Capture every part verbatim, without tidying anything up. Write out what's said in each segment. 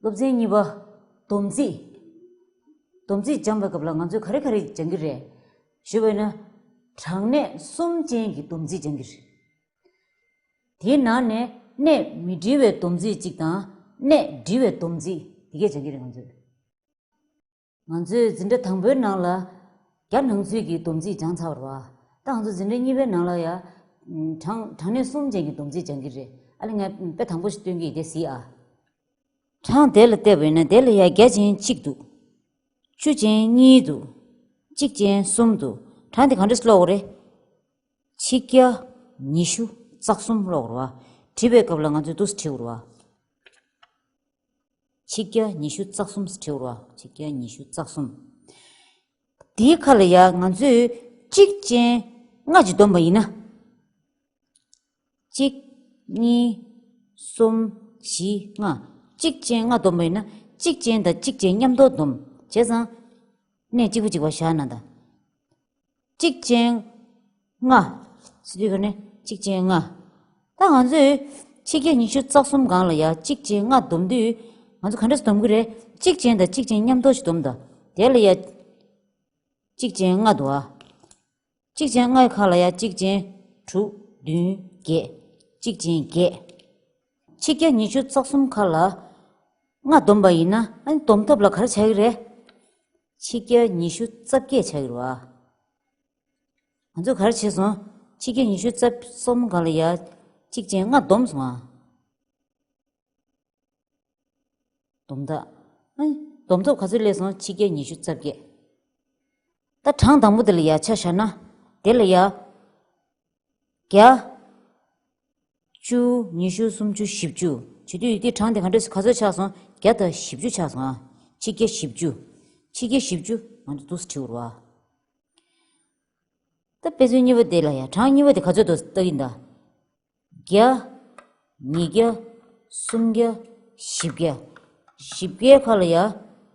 སློབ་ཚན་གཉིས་པ། སྡོམ་རྩིས། སྡོམ་རྩིས་སྦྱང་བའི་སྐབས་ལ་ང་ཚོས་ག་རེ་ག་རེ་སྦྱང་གི་རེད། ཞུས་པ་ཡིན་ན། གྲངས་གནས་གསུམ་ཅན་གྱི་སྡོམ་རྩིས་སྦྱང་གི་རེད། དེའི་ནང་ནས་གནས་མི་འབྲི་བའི་སྡོམ་རྩིས་གཅིག་དང་། གནས་འབྲི་བའི་སྡོམ་རྩིས་དེ་གས་སྦྱང་གི་རེད་ང་ཚོས། ང་ཚོའི་འཛིན་གྲྭ་དང་པོའི་ནང་ལ་བརྒྱ་ནང་ཚུད་ཀྱི་སྡོམ་རྩིས་སྦྱངས་ཚར་བ་རེད་བ། ད་ང་ཚོ་འཛིན་གྲྭ་གཉིས་པའི་ནང་ལ་ཡ། གྲངས་གྲངས་གནས་གསུམ་ཅན་གྱི་སྡོམ་རྩིས་སྦྱང་གི་རེད། ཨ་ལས་ང་དཔེ་དང་པོ་ཞིག་སྟོན་གྱི་ཡིན། དེ་གཟིགས་ཨ། གྲངས་དེ་ལ་བལྟས་པ་ཡིན་ན་དེ་ལ་ཡ་བརྒྱ་ཅན་གཅིག་འདུག་བཅུ་ཅན་གཉིས་འདུག་གཅིག་ཅན་གསུམ་འདུག་གྲངས་དེ་ག་འདྲས་ཀློག་དགོས་རེད། ཆིག་བརྒྱ་ཉི་ཤུ་རྩ་གསུམ་ཀློག་དགོས་རེད་བ། བྲིས་པའི་སྐབས་ལ་ང་ཚོས་འདུག་སེ་བྲིས་དགོས་རེད་བ། ཆིག་བརྒྱ་ཉི་ཤུ་རྩ་གསུམ་ཟེར་བྲིས་དགོས་རེད་བ། ཆིག་བརྒྱ་ཉི་ཤུ་རྩ་གསུམ། དེའི་ཁ་ལ་ཡ་ང་ཚོས་གཅིག་ཅན་ལྔ་ཅིག་བསྡོམས་པ་ཡིན་ན། གཅིག་གཉིས། གསུམ། བཞི། ལྔ། གཅིག་ཅན་ལྔ་བསྡོམས་པ་ཡིན་ན་གཅིག་ཅན་དང་གཅིག་ཅན་མཉམ་དུ་བསྡོམས་བྱས་ཙང་། གནས་གཅིག་པ་གཅིག་པ་བཞག་ན་ད། གཅིག་ཅན་ལྔ། ཟེར་དུས་ག་ནས་གཅིག་ཅན་ལྔ། ད་ང་ཚོས་ཆིག་བརྒྱ་ཉི་ཤུ་རྩ་གསུམ་སྒང་ལ་ཡ་གཅིག་ཅན་ལྔ་བསྡོམས་དུས། ང་ཚོ་ག་འདྲས་སེ་བསྡོམས་ཀྱི་རེད། གཅིག་ཅན་དང་གཅིག་ཅན་མཉམ་དུ་ཞིག་བསྡོམས་ད། དེ་ལ་ཡ། གཅིག་ཅན་ལྔ་འདུག་ཨ། གཅིག་ཅན་ལྔའི་ཁ་ལ་ཡ་གཅིག་ཅན་དྲུག་བདུན་བརྒྱད། གཅིག་ཅན་བརྒྱད། ཆིག་བརྒྱ་ཉི་ཤུ་རྩ་གསུམ་ཁ་ལ་ལྔ་བསྡོམས་པ་ཡིན་ན་ཨ་ནི་བསྡོམས་ཐོབ་ལ་ག་རེ་ཆགས་ཀྱི་རེད། ཆིག་བརྒྱ་ཉི་ཤུ་རྩ་བརྒྱད་ཆགས་ཀྱི་རེད་བ། ང་ཚོས་ག་རེ་བྱས་སོང་། ཆིག་བརྒྱ་ཉི་ཤུ་རྩ་གསུམ་སྒང་ལ་ཡ་གཅིག་ཅན་ལྔ་བསྡོམས་སོང་ཨ། བསྡོམས་ད། ཨ། བསྡོམས་ཐོབ་ག་ཚོད་སླེབས་སོང་། ཆིག་བརྒྱ་ཉི་ཤུ་རྩ་བརྒྱད། ད་གྲངས་དང་པོ་དེ་ལ་ཡ་ཆ་བཞག་ན། དེ་ལ་ཡ། བརྒྱ། བཅུ། ཉི་ཤུ། སུམ་ཅུ། བཞི་བཅུ། བྱེད་དུས་དེ་གྲངས་དེ་ག་འདྲས་ག་ཚོད་ཆགས་སོང་། བརྒྱ་དང་བཞི་བཅུ་ཆགས་སོང་ཨ། ཆིག་བརྒྱ་བཞི་བཅུ། ཆིག་བརྒྱ་བཞི་བཅུ། ང་ཚོ་འདུག་སེ་བྲིས་དགོས་རེད་བ། ད་དཔེ་མཚོན་གཉིས་པ་དེ་ལ་ཡ་གྲངས་གཉིས་པ་དེ་ག་ཚོད་འདུག་ལྟ་གི་ཡིན་ད། བརྒྱ། ཉིས་བརྒྱ། སུམ་བརྒྱ། བཞི་བརྒྱ། བཞི་བརྒྱའི་ཁ་ལ་ཡ།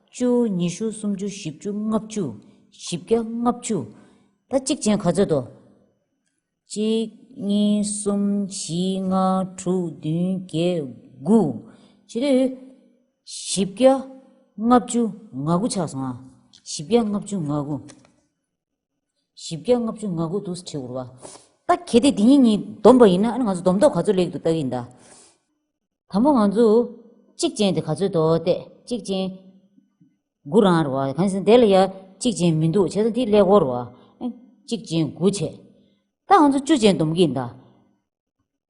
བཅུ། ཉི་ཤུ། སུམ་ཅུ། བཞི་བཅུ། ལྔ་བཅུ། བཞི་བརྒྱ། ལྔ་བཅུ། ད་གཅིག་ཅན་ག་ཚོད་འདུག་གཅིག་གཉིས། གསུམ། བཞི། ལྔ། དྲུག་བདུན། བརྒྱད། དགུ། བྱེད་དུས། བཞི་བརྒྱ། ལྔ་བཅུ། ང་དགུ་ཆགས་སོང་ཨ། བཞི་བརྒྱ། ལྔ་བཅུ། ང་དགུ། བཞི་བརྒྱ། ལྔ་བཅུ། ང་དགུ་འདུག་སེ་བྲིས་དགོས་རེད་བ། ད་གལ་ཏེ་འདི་གཉིས་གཉིས་བསྡོམས་པ་ཡིན་ན་ཨ་ནི་ང་ཚོ་བསྡོམས་ཐོབ་ག་ཚོད་སླེབས་ཀྱི་འདུག་ལྟ་གི་ཡིན་ད། དང་པོ་ང་ཚོ་གཅིག་ཅན་དེ་ག་ཚོད་འདུག་བལྟས། གཅིག་ཅན་དགུ་རང་རེད་བ། གང་ཡིན་ཟེར་ན་དེ་ལ་ཡ་གཅིག་ཅན་མི་འདུག་བྱས་ཙང་དེ་ཀླད་ཀོར་རེད་བ། ཨ། གཅིག་ཅན་དགུ་བྱས། ད་ང་ཚོ་བཅུ་ཅན་བསྡོམས་ཀྱི་ཡིན་ད།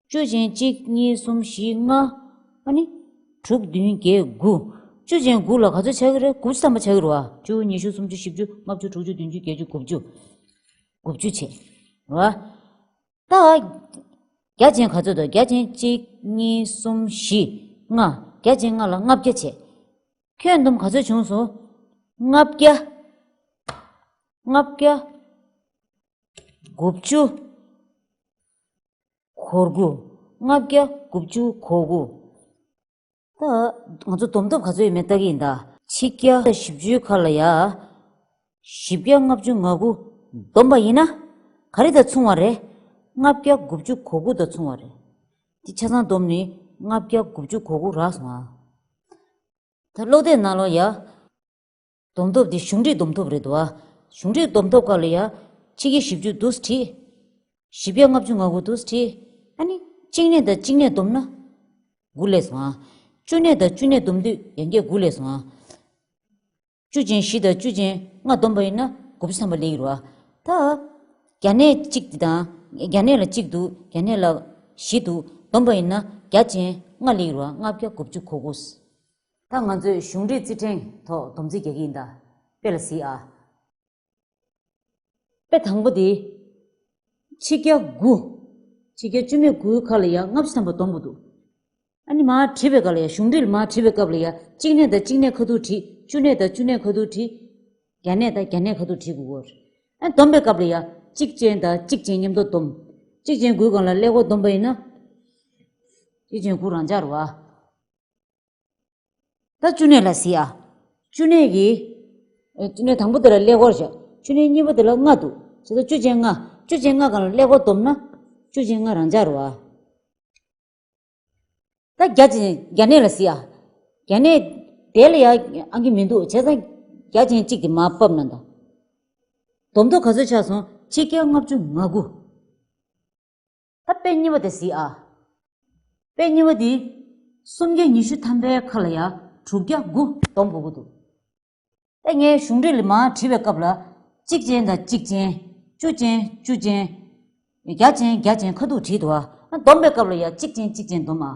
བཅུ་ཅན་གཅིག་གཉིས། གསུམ། བཞི། ལྔ། ཨ་ནི། དྲུག་བདུན། བརྒྱད། དགུ། བཅུ་ཅན་དགུ་ལ་ག་ཚོད་ཆགས་ཀྱི་རེད། དགུ་བཅུ་ཐམ་པ་ཆགས་ཀྱི་རེད་བ། བཅུ། ཉི་ཤུ། སུམ་ཅུ། བཞི་བཅུ། ལྔ་བཅུ། དྲུག་ཅུ། བདུན་ཅུ། བརྒྱད་ཅུ། དགུ་བཅུ། དགུ་བཅུ་བྱས། རེད་བ། ད། བརྒྱ་ཅན་ག་ཚོད་འདུག་བརྒྱ་ཅན་གཅིག་གཉིས། གསུམ། བཞི། ལྔ། བརྒྱ་ཅན་ལྔ་ལ་ལྔ་བརྒྱ་བྱས། ཁྱོན་བསྡོམས་ག་ཚོད་བྱུང་སོང་། ལྔ་བརྒྱ། ལྔ་བརྒྱ། དགུ་བཅུ། གོ་དགུ། ལྔ་བརྒྱ་དགུ་བཅུ་གོ་དགུ། ད་ང་ཚོ་བསྡོམས་ཐོབ་ག་ཚོད་ཡོད་མེད་ལྟ་གི་ཡིན་ད། ཆིག་བརྒྱ་བཞི་བཅུའི་ཁ་ལ་ཡ། བཞི་བརྒྱ་ལྔ་བཅུ་ང་དགུ་བསྡོམས་པ་ཡིན་ན། ག་རེ་དང་མཚུངས་པ་རེད། ལྔ་བརྒྱ་དགུ་བཅུ་གོ་དགུ་དང་མཚུངས་པ་རེད། དེ་ཆ་ཚང་བསྡོམས་ནས་ལྔ་བརྒྱ་དགུ་བཅུ་གོ་དགུ་རག་སོང་ཨ། ད་ཀློག་དེབ་ནང་ལོགས་ཡ། བསྡོམས་ཐོབ་དེ་གཞུང་འབྲེལ་བསྡོམས་ཐོབ་རེད་འདུག་བ། གཞུང་འབྲེལ་བསྡོམས་ཐོབ་སྐབས་ལ་ཡ། ཆིག་བརྒྱ་བཞི་བཅུ་འདུག་སེ་བྲིས། བཞི་བརྒྱ་ལྔ་བཅུ་ང་དགུ་འདུག་སེ་བྲིས། ཨ་ནི། གཅིག་གནས་དང་གཅིག་གནས་བསྡོམས་ན། དགུ་སླེབས་སོང་ཨ། བཅུ་གནས་དང་བཅུ་གནས་བསྡོམས་དུས་ཡང་བསྐྱར་དགུ་སླེབས་སོང་ཨ། བཅུ་ཅན་བཞི་དང་བཅུ་ཅན་ལྔ་བསྡོམས་པ་ཡིན་ན་དགུ་བཅུ་ཐམ་པ་སླེབས་ཀྱི་རེད་བ། ད། བརྒྱ་གནས་གཅིག་དེ་དང་། བརྒྱ་གནས་ལ་གཅིག་འདུག་བརྒྱ་གནས་ལ་བཞི་འདུག་བསྡོམས་པ་ཡིན་ན་བརྒྱ་ཅན་ལྔ་སླེབས་ཀྱི་རེད་བ། ལྔ་བརྒྱ་དགུ་བཅུ་གོ་དགུ། ད་ང་ཚོས་གཞུང་འབྲེལ་རྩིས་ཕྲེང་ཐོག་སྡོམ་རྩིས་རྒྱག་གི་ཡིན་ད། དཔེ་ལ་གཟིགས་ཨ། དཔེ་དང་པོ་དེ། ཆིག་བརྒྱ་དགུ། ཆིག་བརྒྱ་བཅུ་མེད་དགུའི་ཁ་ལ་ཡ་ལྔ་བཅུ་ཐམ་པ་བསྡོམས་པ་འདུག་ཨ་ནི་མར་བྲིས་པའི་སྐབས་ལ་ཡ། གཞུང་འབྲེལ་མར་བྲིས་པའི་སྐབས་ལ་ཡ། གཅིག་གནས་དང་གཅིག་གནས་ཁ་ཐུག་བྲིས། བཅུ་གནས་དང་བཅུ་གནས་ཁ་ཐུག་བྲིས། བརྒྱ་གནས་དང་བརྒྱ་གནས་ཁ་ཐུག་བྲིས་དགོས་ཀྱི་རེད། ཨ། བསྡོམས་པའི་སྐབས་ལ་ཡ། གཅིག་ཅན་དང་གཅིག་ཅན་མཉམ་དུ་བསྡོམས། གཅིག་ཅན་དགུའི་སྒང་ལ་ཀླད་ཀོར་བསྡོམས་པ་ཡིན་ན། གཅིག་ཅན་དགུ་རང་འཇགས་རེད་བ། ད་བཅུ་གནས་ལ་གཟིགས་ཨ། བཅུ་གནས་ཀྱི། ཨ། བཅུ་གནས་དང་པོ་དེ་ལ་ཀླད་ཀོར་བཞག་བཅུ་གནས་གཉིས་པ་དེ་ལ་ལྔ་འདུག་བྱས་ཙང་བཅུ་ཅན་ལྔ། བཅུ་ཅན་ལྔ་སྒང་ལ་ཀླད་ཀོར་བསྡོམས་ན། བཅུ་ཅན་ལྔ་རང་འཇགས་རེད་བ། ད་བརྒྱ་ཅན། བརྒྱ་གནས་ལ་གཟིགས་ཨ། བརྒྱ་གནས། དེ་ལ་ཡ་ཨང་ཀི་མི་འདུག་བྱས་ཙང་བརྒྱ་ཅན་གཅིག་དེ་མར་ཕབ་ན་ད། བསྡོམས་ཐོབ་ག་ཚོད་ཆགས་སོང་། ཆིག་བརྒྱ་ལྔ་བཅུ་ང་དགུ། ད་དཔེ་གཉིས་པ་དེ་གཟིགས་ཨ། དཔེ་གཉིས་པ་དེ། སུམ་བརྒྱ་ཉི་ཤུ་ཐམ་པའི་ཁ་ལ་ཡ་དྲུག་བརྒྱ་དགུ་བསྡོམས་དགོས་ཀྱི་འདུག་ད་ངས་གཞུང་འབྲེལ་ལ་མར་བྲིས་པའི་སྐབས་ལ། གཅིག་ཅན་དང་གཅིག་ཅན། བཅུ་ཅན་བཅུ་ཅན། བརྒྱ་ཅན་བརྒྱ་ཅན་ཁ་ཐུག་བྲིས་འདུག་ཨ། བསྡོམས་པའི་སྐབས་ལ་ཡ་གཅིག་ཅན་གཅིག་ཅན་བསྡོམས་ཨ།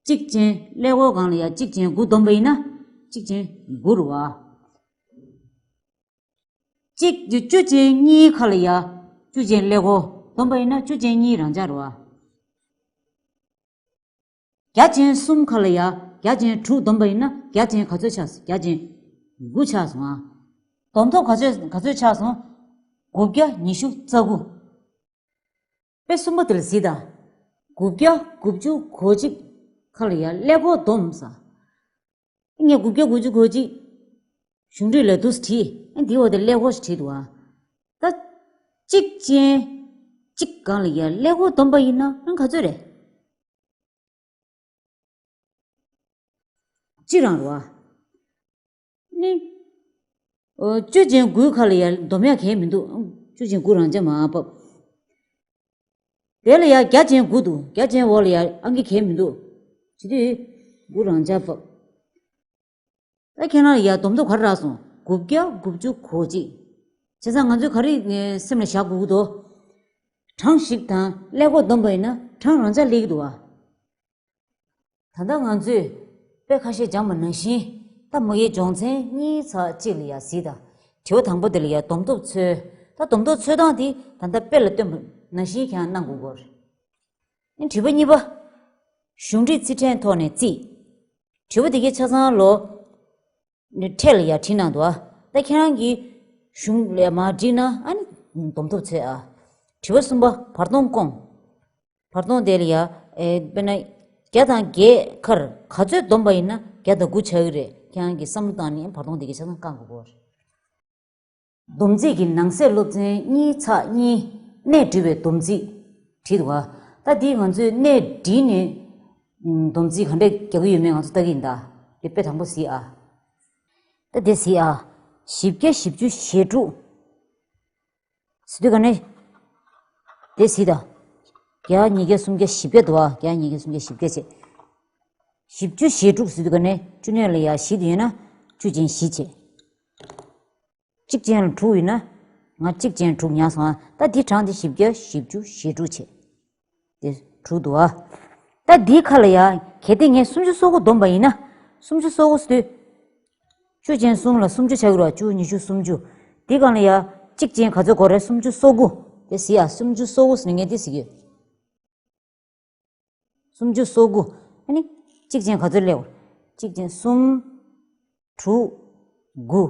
གཅིག་ཅན་ཀླད་ཀོར་སྒང་ལ་ཡ་གཅིག་ཅན་དགུ་བསྡོམས་པ་ཡིན་ན། གཅིག་ཅན་དགུ་རེད་བ། གཅིག་བཅུ་ཅན་གཉིས་ཁ་ལ་ཡ། བཅུ་ཅན་ཀླད་ཀོར་བསྡོམས་པ་ཡིན་ན་བཅུ་ཅན་གཉིས་རང་འཇགས་རེད་བ། བརྒྱ་ཅན་གསུམ་ཁ་ལ་ཡ། བརྒྱ་ཅན་དྲུག་བསྡོམས་པ་ཡིན་ན་བརྒྱ་ཅན་ག་ཚོད་ཆགས་སོང་། བརྒྱ་ཅན་དགུ་ཆགས་སོང་ཨ། བསྡོམས་ཐོབ་ག་ཚོད་ག་ཚོད་ཆགས་སོང་། དགུ་བརྒྱ་ཉི་ཤུ་རྩ་དགུ། དཔེ་གསུམ་པ་དེ་ལ་གཟིགས་དང་། དགུ་བརྒྱ་དགུ་བཅུ་གོ་གཅིག་ཁ་ལ་ཡ་ཀླད་ཀོར་བསྡོམས་ས། ངས་དགུ་བརྒྱ་དགུ་བཅུ་གོ་གཅིག་གཞུང་འབྲེལ་ལ་འདུག་སེ་བྲིས། ཨ་འདི་འོག་དེ་ཀླད་ཀོར་ཞིག་བྲིས་འདུག་ཨ། ད། གཅིག་ཅན། གཅིག་སྒང་ལ་ཡ་ཀླད་ཀོར་བསྡོམས་པ་ཡིན་ན་ཨང་ག་ཚོད་རེད། གཅིག་རང་རེད་བ། ནི། ཨོ། བཅུ་ཅན་དགུའི་ཁ་ལ་ཡ་བསྡོམས་ཡ་གང་ཡང་མི་འདུག་བཅུ་ཅན་དགུ་རང་འཇགས་མར་ཕབ། དེ་ལ་ཡ་བརྒྱ་ཅན་དགུ་འདུག་བརྒྱ་ཅན་འོག་ལ་ཡ་ཨང་ཀི་གང་ཡང་མི་འདུག་བྱེད་དུས། དགུ་རང་འཇགས་ཕབ། ད་ཁྱེད་རང་ལ་ཡ་བསྡོམས་ཐོབ་ག་རེ་རག་སོང་། དགུ་བརྒྱ་དགུ་བཅུ་གོ་གཅིག་བྱས་ཙང་ང་ཚོས་ག་རེ་སེམས་ལ་བཞག་དགོས་ཀྱི་འདུག་གྲངས་ཤིག་དང་ཀླད་ཀོར་བསྡོམས་པ་ཡིན་ན་གྲངས་རང་འཇགས་སླེབས་ཀྱི་འདུག་བ། ད་ལྟ་ང་ཚོས་དཔེ་ཁ་ཤས་སྦྱངས་པ་ནང་བཞིན། ད་མ་གིའི་སྦྱོང་ཚན་གཉིས་ཚེག་གཅིག་ལ་ཡ་གཟིགས་དང་། དྲི་བ་དང་པོ་དེ་ལ་ཡ་བསྡོམས་ཐོབ་འཚོལ། ད་བསྡོམས་ཐོབ་འཚོལ་སྟངས་དེ་ད་ལྟ་དཔེ་ལ་སྟོན་པ་ནང་བཞིན་ཁྱེད་རང་གནང་དགོས་ཀྱི་ཡོད་རེད། ཨ་ནི་དྲི་བ་གཉིས་པ། གཞུང་འབྲེལ་རྩིས་ཕྲན་ཐོག་ནས་རྩིས། དྲི་བ་དེ་གའི་ཆ་ཚང་ལོ། ཕྲད་ལ་ཡ་བྲིས་གནང་འདུག་ཨ། ད་ཁྱེད་རང་གིས་གཞུང་ལ་མར་བསྒྲིགས་ན་ཨ་ནི་བསྡོམས་ཐོབ་འཚོལ་ཨ། དྲི་བ་གསུམ་པ། བར་སྟོང་སྐོང་། བར་སྟོང་དེ་ལ་ཡ། ཨེ། དཔེར་ན། བརྒྱ་དང་བརྒྱད་ཁར་ག་ཚོད་བསྡོམས་པ་ཡིན་ན་བརྒྱ་དང་དགུ་ཆགས་ཀྱི་རེད། ཁྱེད་རང་གིས་བསམ་བློ་བཏང་ནས་བར་སྟོང་དེ་གའི་ཆ་ཚང་བསྐང་དགོས་ཀྱི་ཡོད་རེད། བསྡོམས་རྩིས་ཀྱི་ནང་གསེས་སློབ་ཚན་གཉིས་ཚེག་གཉིས། གནས་འབྲི་བའི་བསྡོམས་རྩིས་བྲིས་འདུག་བ། ད་འདི་ང་ཚོས་གནས་འབྲི་ནས་བསྡོམས་རྩིས་ག་འདྲས་རྒྱག་གི་ཡོད་མེད་ང་ཚོ་ལྟ་གི་ཡིན་ད། དེ་དཔེ་དང་པོ་གཟིགས་ཨ། ད་དེ་གཟིགས་ཨ། བཞི་བརྒྱ་བཞི་བཅུ་ཞེ་དྲུག་ཟེར་དུས་ག་ནས། དེ་གཟིགས་ད། བརྒྱ། ཉིས་བརྒྱ། སུམ་བརྒྱ། བཞི་བརྒྱ་འདུག་བ། བརྒྱ། ཉིས་བརྒྱ། སུམ་བརྒྱ། བཞི་བརྒྱ་བྱས། བཞི་བཅུ་ཞེ་དྲུག་ཟེར་དུས་ག་ནས་བཅུ་གནས་ལ་ཡ་བཞི་དེ་ཡོད་ན་བཅུ་ཅན་བཞི་བྱས། གཅིག་ཅན་ལ་དྲུག་ཡོད་ན། ང་གཅིག་ཅན་དྲུག་ཉར་སོང་ཨ། ད་འདི་གྲངས་འདི་བཞི་བརྒྱ་བཞི་བཅུ་ཞེ་དྲུག་བྱས། དེ་དྲུག་འདུག་ཨ། ད་འདིའི་ཁ་ལ་ཡ། གལ་ཏེ་ངས་སུམ་ཅུ་སོ་དགུ་བསྡོམས་པ་ཡིན་ན། སུམ་ཅུ་སོ་དགུ་ཟེར་དུས། བཅུ་ཅན་གསུམ་ལ་སུམ་ཅུ་ཆགས་ཀྱི་རེད་བ། བཅུ། ཉི་ཤུ། སུམ་ཅུ། འདི་སྒང་ལ་ཡ། གཅིག་ཅན་ག་ཚོད་དགོས་རེད། སུམ་ཅུ་སོ་དགུ། དེ་གཟིགས་ཨ། སུམ་ཅུ་སོ་དགུ་ཟེར་ནས་ངས་འདི་གཟིགས་ཡོད། སུམ་ཅུ་སོ་དགུ། ཨ་ནི། གཅིག་ཅན་ག་ཚོད་སླེབས། གཅིག་ཅན་གསུམ། དྲུག་དགུ།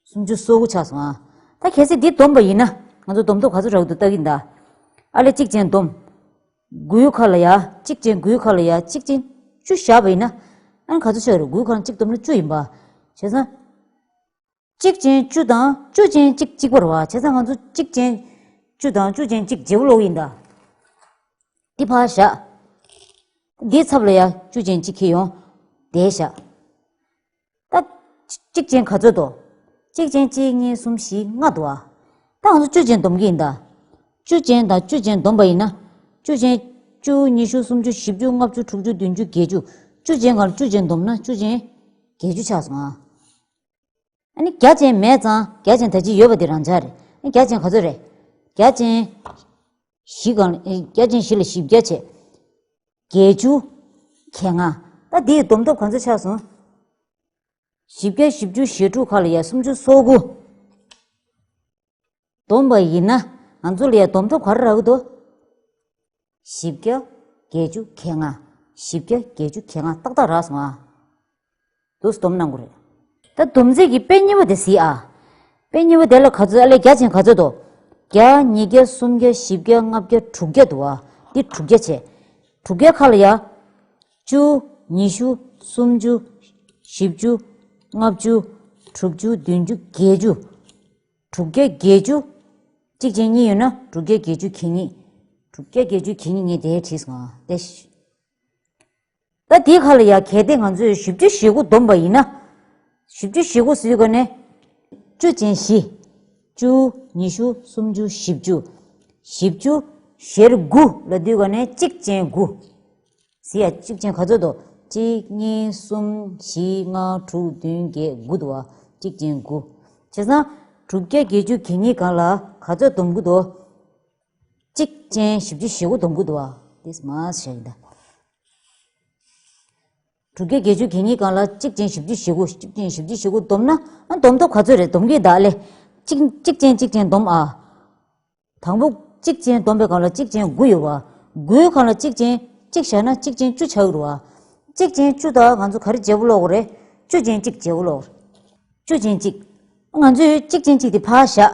སུམ་ཅུ་སོ་དགུ་ཆགས་སོང་ཨ། ད་གལ་སྲིད་འདི་བསྡོམས་པ་ཡིན་ན། ང་ཚོ་བསྡོམས་ཐོབ་ག་ཚོད་རག་འདུག་ལྟ་གི་ཡིན་ད། ཨ་ལས་གཅིག་ཅན་བསྡོམས། དགུའི་ཁ་ལ་ཡ། གཅིག་ཅན་དགུའི་ཁ་ལ་ཡ་གཅིག་ཅན་བཅུ་བཞག་པ་ཡིན་ན། ཨ་ནི་ག་ཚོད་ཆགས་རེད། དགུའི་ཁ་ལ་གཅིག་བསྡོམས་ན་བཅུ་ཡིན་པ། བྱས་ཙང་། གཅིག་ཅན་བཅུ་དང་བཅུ་ཅན་གཅིག་གཅིག་པ་རེད་བ། བྱས་ཙང་ང་ཚོ་གཅིག་ཅན་བཅུ་དང་བཅུ་ཅན་གཅིག་བརྗེ་པོ་ཀློག་ཡིན་ད། འདི་ཕར་བཞག་འདིའི་ཚབ་ལ་ཡ་བཅུ་ཅན་གཅིག་འཁྱེར་ཡོང་། དེ་བཞག་ད། གཅིག་ཅན་ག་ཚོད་འདུག་གཅིག་ཅན་གཅིག་གཉིས་གསུམ་བཞི་ལྔ་འདུག་ཨ། ད་ང་ཚོ་བཅུ་ཅན་བསྡོམས་ཀྱི་ཡིན་ད། བཅུ་ཅན་དང་བཅུ་ཅན་བསྡོམས་པ་ཡིན་ན། བཅུ་ཅན། བཅུ། ཉི་ཤུ། སུམ་ཅུ། བཞི་བཅུ། ལྔ་བཅུ། དྲུག་ཅུ། བདུན་ཅུ། བརྒྱད་ཅུ། བཅུ་ཅན་སྒང་ལ་བཅུ་ཅན་བསྡོམས་ན་བཅུ་ཅན་བརྒྱད་ཅུ་ཆགས་སོང་ཨ། ཨ་ནི་བརྒྱ་ཅན་མེད་ཙང་བརྒྱ་ཅན་ད་ཅི་ཡོད་པ་དེ་རང་འཇགས་རེད། ཨ་ནི་བརྒྱ་ཅན་ག་ཚོད་རེད། བརྒྱ་ཅན་བཞི་སྒང་ལ། ཨ། བརྒྱ་ཅན་བཞི་ལ་བཞི་བརྒྱ་བྱས། བརྒྱད་ཅུ་གྱ་ལྔ། ད་འདིའི་བསྡོམས་ཐོབ་ག་ཚོད་ཆགས་སོང་། བཞི་བརྒྱ་བཞི་བཅུ་ཞེ་དྲུག་ཁ་ལ་ཡ་སུམ་ཅུ་སོ་དགུ། བསྡོམས་པ་ཡིན་ན་ང་ཚོ་ལ་ཡ་བསྡོམས་ཐོབ་ག་རེ་རག་གི་འདུག་བཞི་བརྒྱ་བརྒྱད་ཅུ་གྱ་ལྔ། བཞི་བརྒྱ་བརྒྱད་ཅུ་གྱ་ལྔ་ཏག་ཏག་རག་སོང་ཨ། འདུག་སེ་བསྡོམས་གནང་དགོས་རེད། ད་བསྡོམས་རྩིས་ཀྱི་དཔེ་གཉིས་པ་དེ་གཟིགས་ཨ། དཔེ་གཉིས་པ་དེ་ལ་ག་ཚོད། ཨ་ལས་བརྒྱ་ཅན་ག་ཚོད་འདུག་བརྒྱ། ཉིས་བརྒྱ། སུམ་བརྒྱ། བཞི་བརྒྱ། ལྔ་བརྒྱ། དྲུག་བརྒྱ་འདུག་ཨ། འདི་དྲུག་བརྒྱ་བྱས། དྲུག་བརྒྱ་ཁ་ལ་ཡ། བཅུ། ཉི་ཤུ། སུམ་ཅུ། བཞི་བཅུ། ལྔ་བཅུ། དྲུག་ཅུ། བདུན་ཅུ། བརྒྱད་ཅུ། དྲུག་བརྒྱ་བརྒྱད་ཅུ། གཅིག་ཅན་གཉིས་ཡོད་ན་དྲུག་བརྒྱ་བརྒྱད་ཅུ་གྱ་གཉིས། དྲུག་བརྒྱ་བརྒྱད་ཅུ་གྱ་གཉིས་ངས་དེ་བྲིས་སོང་ཨ། དེ། ད་ ད་དེའི་ཁ་ལ་ཡ་གལ་ཏེ་ང་ཚོས་བཞི་བཅུ་ཞེ་དགུ་བསྡོམས་པ་ཡིན་ན། བཞི་བཅུ་ཞེ་དགུ་ཟེར་དུས་ཀ་ནས། བཅུ་ཅན་བཞི། བཅུ། ཉི་ཤུ། སུམ་ཅུ། བཞི་བཅུ། བཞི་བཅུ་ཞེར་དགུ་ལབ་དུས་ཀ་ནས་གཅིག་ཅན་དགུ། ཟེར་ཡ་གཅིག་ཅན་ག་ཚོད་འདུག་གཅིག་གཉིས། གསུམ། བཞི། ལྔ། དྲུག་བདུན། བརྒྱད། དགུ་འདུག་བ། གཅིག་ཅན་དགུ། བྱས་ཙང་། དྲུག་བརྒྱ་བརྒྱད་ཅུ་གྱ་གཉིས་སྒང་ལ་ག་ཚོད་བསྡོམས་ཀྱི་འདུག་གཅིག་ཅན་བཞི་བཅུ་ཞེ་དགུ་བསྡོམས་ཀྱི་འདུག་བ། དེ་མ་བྱས་ཡིན་ད། དྲུག་བརྒྱ་བརྒྱད་ཅུ་གྱ་གཉིས་སྒང་ལ་གཅིག་ཅན་བཞི་བཅུ་ཞེ་དགུ། གཅིག་ཅན་བཞི་བཅུ་ཞེ་དགུ་བསྡོམས་ན། ཨ། བསྡོམས་ཐོབ་ག་ཚོད་རེད། བསྡོམས་ཀྱི་ཡིན་ད་ལེ། གཅིག་གཅིག་ཅན་གཅིག་ཅན་བསྡོམས་ཨ། དང་པོ་གཅིག་ཅན་བསྡོམས་པའི་སྒང་ལ་གཅིག་ཅན་དགུ་ཡོད་པ། དགུའི་སྒང་ལ་གཅིག་ཅན་གཅིག་བཞག་ན་གཅིག་ཅན་བཅུ་ཆགས་ཀྱི་རེད་བ། གཅིག་ཅན་བཅུ་དང་ང་ཚོ་ག་རེ་བརྗེ་པོ་ཀློག་དགོས་རེད། བཅུ་ཅན་གཅིག་བརྗེ་པོ་ཀློག་དགོས་རེད། བཅུ་ཅན་གཅིག་ང་ཚོས་གཅིག་ཅན་གཅིག་དེ་ཕར་བཞག་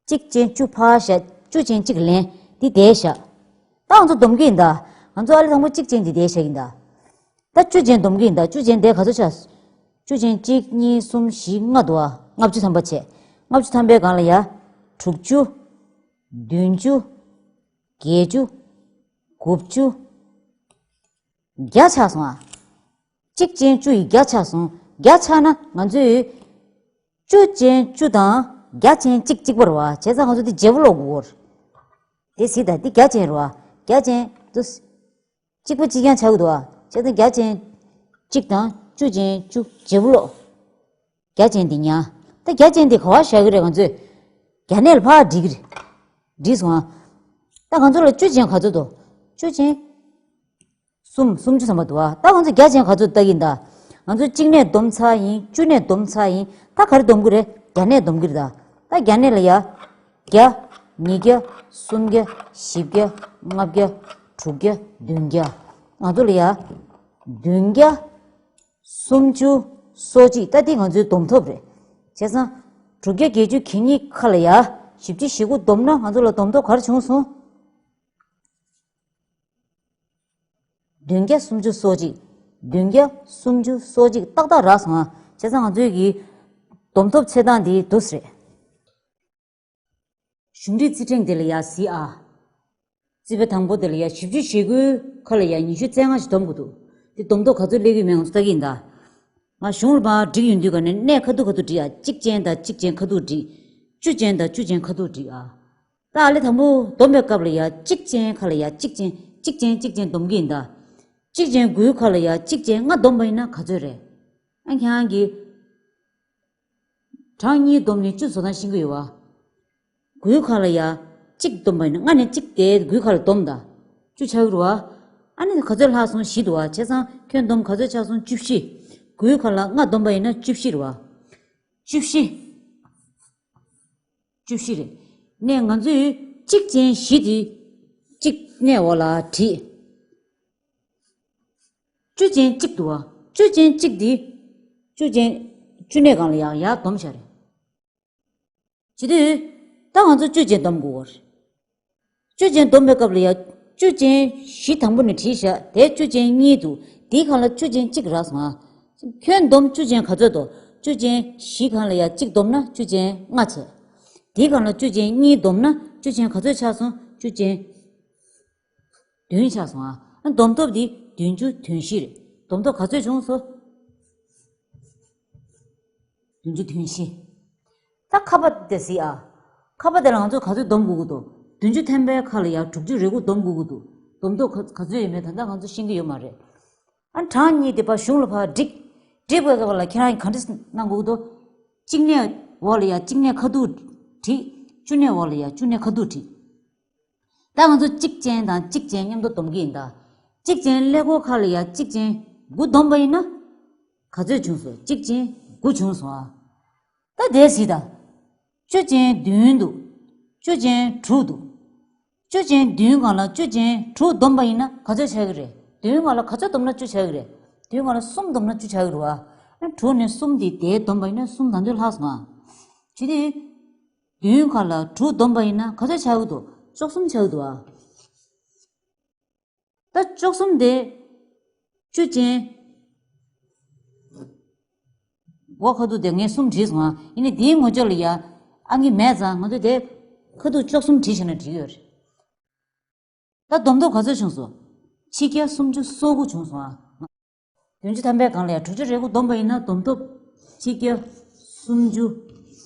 གཅིག་ཅན་བཅུ་ཕར་བཞག་བཅུ་ཅན་གཅིག་ལེན། འདི་བསྡད་བཞག་ད་ང་ཚོ་བསྡོམས་ཀྱི་ཡིན་ད། ང་ཚོ་ཨ་ལེ་དང་པོ་གཅིག་ཅན་འདི་བསྡད་བཞག་ཡིན་ད། ད་བཅུ་ཅན་བསྡོམས་ཀྱི་ཡིན་ད། བཅུ་ཅན་དེ་ག་ཚོད་ཆགས། བཅུ་ཅན་གཅིག་གཉིས། གསུམ། བཞི། ལྔ་འདུག་ཨ། ལྔ་བཅུ་ཐམ་པ་བྱས། ལྔ་བཅུ་ཐམ་པའི་སྒང་ལ་ཡ། དྲུག་ཅུ། བདུན་ཅུ། བརྒྱད་ཅུ། དགུ་བཅུ། བརྒྱ་ཆགས་སོང་ཨ། གཅིག་ཅན་བཅུ་ཡིས་བརྒྱ་ཆགས་སོང་། བརྒྱ་ཆགས་ན་ང་ཚོས་བཅུ་ཅན་བཅུ་དང་བརྒྱ་ཅན་གཅིག་གཅིག་པ་རེད་བ། བྱས་ཙང་ང་ཚོ་འདི་བརྗེ་པོ་ཀློག་དགོས་རེད། དེ་གཟིགས་དང་། འདི་བརྒྱ་ཅན་རེད་བ། བརྒྱ་ཅན་དུ། གཅིག་པ་གཅིག་རྐྱང་ཆགས་ཀྱི་འདུག་བ། བྱས་ཙང་བརྒྱ་ཅན་གཅིག་དང་བཅུ་ཅན་བཅུ་བརྗེ་པོ་ཀློག་བརྒྱ་ཅན་འདི་ཉར། ད་བརྒྱ་ཅན་འདི་ག་པར་བཞག་གི་རེད། ང་ཚོས་བརྒྱ་གནས་ལ་ཕར་སྒྲིག་གི་རེད། སྒྲིག་སོང་ཨ། ད་ང་ཚོ་ལ་བཅུ་ཅན་ག་ཚོད་འདུག་བཅུ་ཅན་གསུམ། སུམ་ཅུ་ཐམ་པ་འདུག་ཨ། ད་ང་ཚོ་བརྒྱ་ཅན་ག་ཚོད་ལྟ་གི་ཡིན་ད། ང་ཚོ་གཅིག་ནས་བསྡོམས་ཚར་ཡིན། བཅུ་ནས་བསྡོམས་ཚར་ཡིན། ད་ག་རེ་བསྡོམས་ཀྱི་རེད། བརྒྱ་གནས་བསྡོམས་ཀྱི་རེད་ད། ད་བརྒྱ་གནས་ལ་ཡ། བརྒྱ། ཉིས་བརྒྱ། སུམ་བརྒྱ། བཞི་བརྒྱ། ལྔ་བརྒྱ། དྲུག་བརྒྱ། བདུན་བརྒྱ། ང་ཚོ་ལ་ཡ། བདུན་བརྒྱ། སུམ་ཅུ་སོ་གཅིག་ད་འདི་ང་ཚོའི་བསྡོམས་ཐོབ་རེད། བྱས་ཙང་། དྲུག་བརྒྱ་བརྒྱད་ཅུ་གྱ་གཉིས་ཁ་ལ་ཡ། བཞི་བཅུ་ཞེ་དགུ་བསྡོམས་ན་ང་ཚོ་ལ་བསྡོམས་ཐོབ་ག་རེ་བྱུང་སོང་། བདུན་བརྒྱ་སུམ་ཅུ་སོ་གཅིག་བདུན་བརྒྱ་སུམ་ཅུ་སོ་གཅིག་ཏག་ཏག་རག་སོང་ཨ། བྱས་ཙང་ང་ཚོའི་གི་བསྡོམས་ཐོབ་ཚེས་གྲངས་འདི་འདུག་སེ་རེད། གཞུང་འབྲེལ་རྩིས་ཕྲེང་དེ་ལ་ཡ་གཟིགས་ཨ། རྩིས་པ་དང་པོ་དེ་ལ་ཡ་བཞི་བཅུ་ཞེ་དགུའི་ཁ་ལ་ཡ་ཉི་ཤུ་རྩ་ལྔ་ཞིག་བསྡོམས་དགོས་འདུག་དེ་བསྡོམས་ཐོབ་ག་ཚོད་སླེབས་ཀྱི་མེད་ང་ཚོ་ལྟ་གི་ཡིན་ད། ང་གཞུང་ལ་མར་བསྒྲིགས་ཡོང་དུས་ག་ནས་གནས་ཁ་ཐུག་ཁ་ཐུག་བསྒྲིགས་ཨ། གཅིག་ཅན་དང་གཅིག་ཅན་ཁ་ཐུག་བསྒྲིགས། བཅུ་ཅན་དང་བཅུ་ཅན་ཁ་ཐུག་བསྒྲིགས་ཨ། ད་ཨ་ལེ་དང་པོ་བསྡོམས་པའི་སྐབས་ལ་ཡ་གཅིག་ཅན་ཁ་ལ་ཡ་གཅིག་ཅན་གཅིག་ཅན་གཅིག་ཅན་བསྡོམས་ཀྱི་ཡིན་ད། གཅིག་ཅན་དགུའི་ཁ་ལ་ཡ་གཅིག་ཅན་ལྔ་བསྡོམས་པ་ཡིན་ན་ག་ཚོད་རེད། ཨ་ཁྱེད་རང་གིས། གྲངས་གཉིས་བསྡོམས་ནས་བཅུ་བཟོ་སྟངས་ཤེས་ཀྱི་ཡོད་བ། དགུའི་ཁ་ལ་ཡ། གཅིག་བསྡོམས་པ་ཡིན་ན་ལྔ་ནས་གཅིག་དེ་དགུའི་ཁ་ལ་བསྡོམས་དང་། བཅུ་ཆགས་ཀྱི་རེད་བ། ཨ་ནི་ག་ཚོད་ལྷག་སོང་བཞི་འདུག་བ། བྱས་ཙང་ཁྱོན་བསྡོམས་ག་ཚོད་ཆགས་སོང་བཅུ་བཞི། དགུའི་ཁ་ལ་ལྔ་བསྡོམས་པ་ཡིན་ན་བཅུ་བཞི་རེད་བ། བཅུ་བཞི། བཅུ་བཞི་རེད། ནས་ང་ཚོས་གཅིག་ཅན་བཞི་དེ། གཅིག་གནས་འོག་ལ་བྲིས། བཅུ་ཅན་གཅིག་འདུག་བ། བཅུ་ཅན་གཅིག་འདི། བཅུ་ཅན། བཅུ་གནས་སྒང་ལ་ཡར་ཡར་བསྡོམས་བཞག་རེད། བྱེད་དུས། ད་ང་ཚོ་བཅུ་ཅན་བསྡོམས་དགོས་པ་རེད། བཅུ་ཅན་བསྡོམས་པའི་སྐབས་ལ་ཡ། བཅུ་ཅན་བཞི་དང་པོ་ནས་བྲིས་བཞག་དེ་བཅུ་ཅན་གཉིས་འདུག་དེའི་སྒང་ལ་བཅུ་ཅན་གཅིག་རག་སོང་ཨ། ཁྱོན་བསྡོམས་བཅུ་ཅན་ག་ཚོད་འདུག་བཅུ་ཅན་བཞི་སྒང་ལ་ཡ་གཅིག་བསྡོམས་ན་བཅུ་ཅན་ལྔ་བྱས། དེའི་སྒང་ལ་བཅུ་ཅན་གཉིས་བསྡོམས་ན་བཅུ་ཅན་ག་ཚོད་ཆགས་སོང་། བཅུ་ཅན། བདུན་ཆགས་སོང་ཨ། བསྡོམས་ཐོབ་འདི་བདུན་ཅུ་དོན་བཞི་རེད། བསྡོམས་ཐོབ་ག་ཚོད་བྱུང་སོང་། བདུན་ཅུ་དོན་བཞི། ད་ཁ་པ་དེ་གཟིགས་ཨ། ཁ་པ་དེ་ལ་ང་ཚོས་ག་ཚོད་བསྡོམས་དགོས་ཀྱི་འདུག་བདུན་ཅུ་ཐམ་པའི་ཁ་ལ་ཡ་དྲུག་ཅུ་རེ་དགུ་བསྡོམས་དགོས་ཀྱི་འདུག་བསྡོམས་ཐོབ་ག་ག་ཚོད་ཡོད་མེད་ད་ལྟ་ང་ཚོ་ཤེས་ཀྱི་ཡོད་མ་རེད། ཨ་གྲངས་གཉིས་དེ་ཕར་གཞུང་ལ་ཕར་བསྒྲིགས། བསྒྲིགས་པའི་སྐབས་ལ་ཁྱེད་རང་གིས་ག་འདྲ་གནང་དགོས་ཀྱི་འདུག་གཅིག་གནས་འོག་ལ་ཡ་གཅིག་གནས་ཁ་ཐུག་བྲིས། བཅུ་གནས་འོག་ལ་ཡ་བཅུ་གནས་ཁ་ཐུག་བྲིས། ད་ང་ཚོ་གཅིག་ཅན་དང་གཅིག་ཅན་མཉམ་དུ་བསྡོམས་ཀྱི་ཡིན་ད། གཅིག་ཅན་ཀླད་ཀོར་ཁ་ལ་ཡ་གཅིག་ཅན་དགུ་བསྡོམས་པ་ཡིན་ན། ག་ཚོད་བྱུང་སོང་། གཅིག་ཅན་དགུ་བྱུང་སོང་ཨ། ད་དེ་གཟིགས་དང་། བཅུ་ཅན་བདུན་འདུག་བཅུ་ཅན་དྲུག་འདུག་བཅུ་ཅན་བདུན་སྒང་ལ་བཅུ་ཅན་དྲུག་བསྡོམས་པ་ཡིན་ན་ག་ཚོད་ཆགས་ཀྱི་རེད། བདུན་སྒང་ལ་ག་ཚོད་བསྡོམས་ན་བཅུ་ཆགས་ཀྱི་རེད། བདུན་སྒང་ལ་གསུམ་བསྡོམས་ན་བཅུ་ཆགས་ཀྱི་རེད་བ། ཨ་དྲུག་ནས་གསུམ་དེ་དེ་བསྡོམས་པ་ཡིན་ན་གསུམ་ད་དུང་ལྷག་སོང་ཨ། བྱས་དུས། བདུན་སྒང་ལ་དྲུག་བསྡོམས་པ་ཡིན་ན་ག་ཚོད་ཆགས་ཀྱི་འདུག་བཅུ་གསུམ་ཆགས་ཀྱི་འདུག་ཨ། ད་བཅུ་གསུམ་དེ། བཅུ་ཅན། འོག་ཁ་ཐུག་དེ་ངས་གསུམ་བྲིས་སོང་ཨ། ཡིན་ནའི་དེའི་ངོས་ཕྱོགས་ལ་ཡ། ཨ་ནི་མེད་ཙང་ང་ཚོས་དེ། ཁ་ཐུག་བཅུ་གསུམ་བྲིས་བཞག་ན་འགྲིག་ཡོད་རེད། ད་བསྡོམས་ཐོབ་ག་ཚོད་བྱུང་སོང་། ཆིག་བརྒྱ་སུམ་ཅུ་སོ་དགུ་བྱུང་སོང་ཨ། བདུན་ཅུ་ཐམ་པའི་སྒང་ལ་ཡང་དྲུག་ཅུ་རེ་དགུ་བསྡོམས་པ་ཡིན་ན་བསྡོམས་ཐོབ་ཆིག་བརྒྱ་སུམ་ཅུ་